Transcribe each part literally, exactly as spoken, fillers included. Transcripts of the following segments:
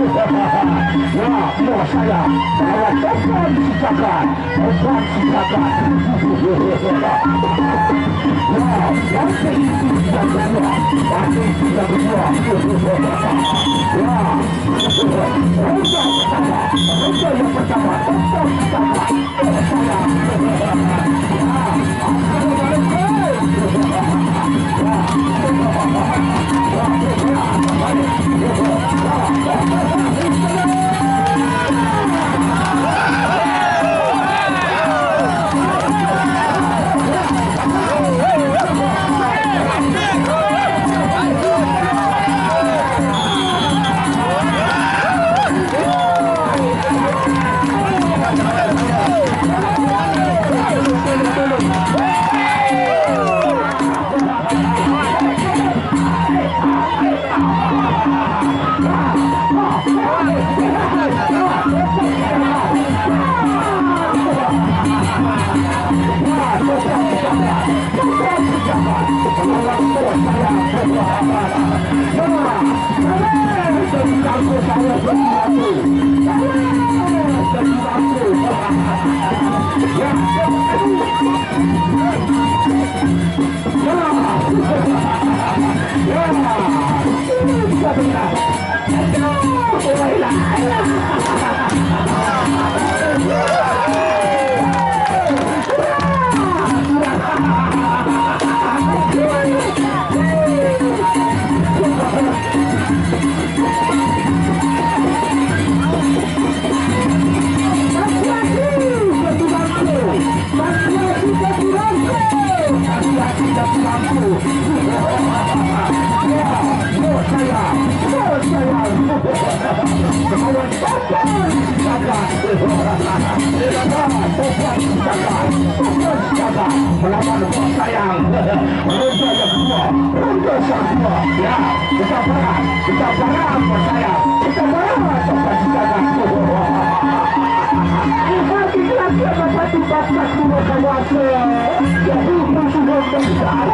Ya, mau saya bawa topan si Jagat, topan si Jagat. Ya, nanti itu tidak berdua, nanti tidak berdua. Ya, roda pertama, roda yang pertama, topan si Jagat. Melawan Bos Sayang. Roda yang kedua, roda yang kedua. Ya, kita perang, kita perang, Bos Sayang. Kita perang, Bos Sayang. Hati lagi apa satu bapak dulu kawasa. Jadi musuh yang besar.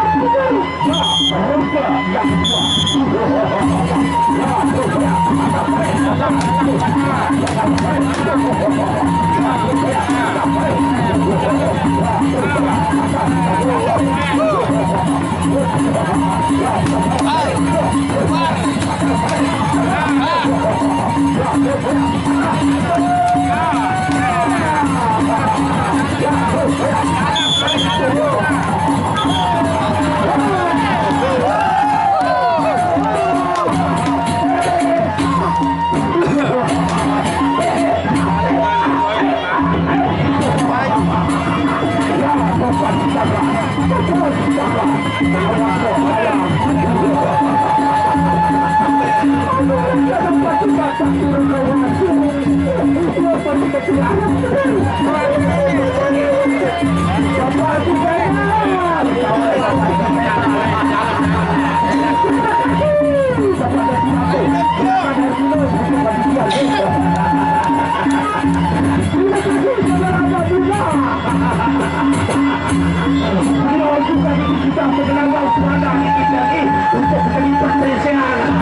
Beliau juga kita sebenarnya berada di sini untuk menjadi persenjataan.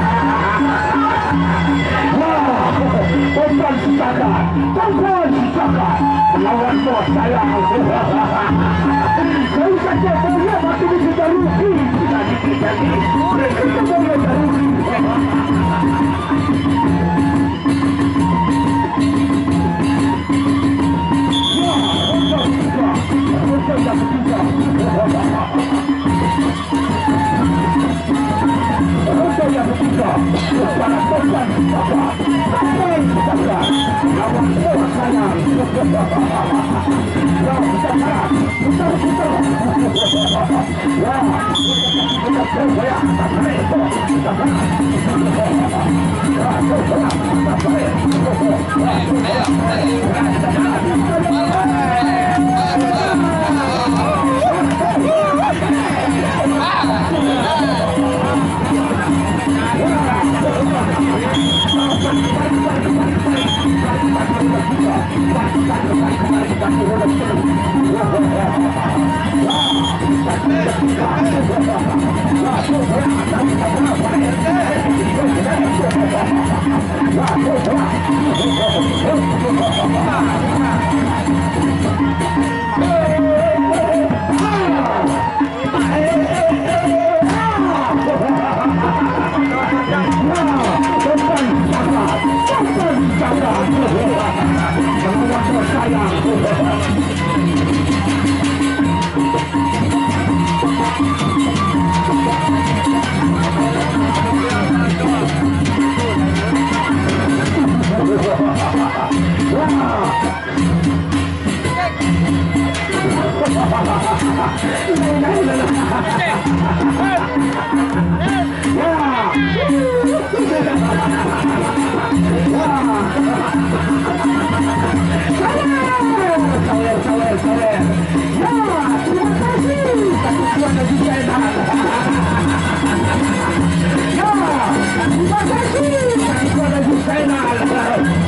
Wah, Topan Sitaka, Topan Sitaka, lawan Bos Sayang. Baru saja melihat waktu ini kita rugi, kita rugi, kita rugi. Mereka kita rugi. Sawer, sawer, sawer. Ya, terima kasih. Satu keluarga di China. Ya, terima kasih. Satu keluarga di China.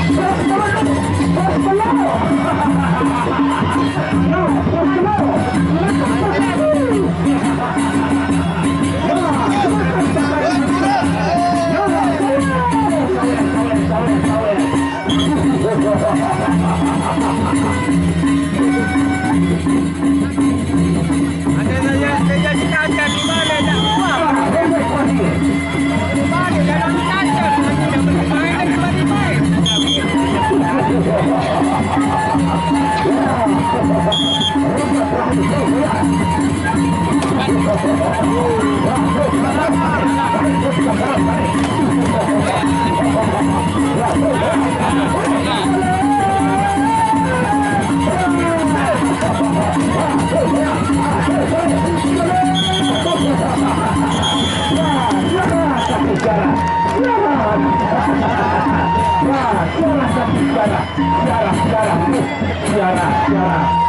Terus belum, terus belum. Ya, terus belum. Terima kasih.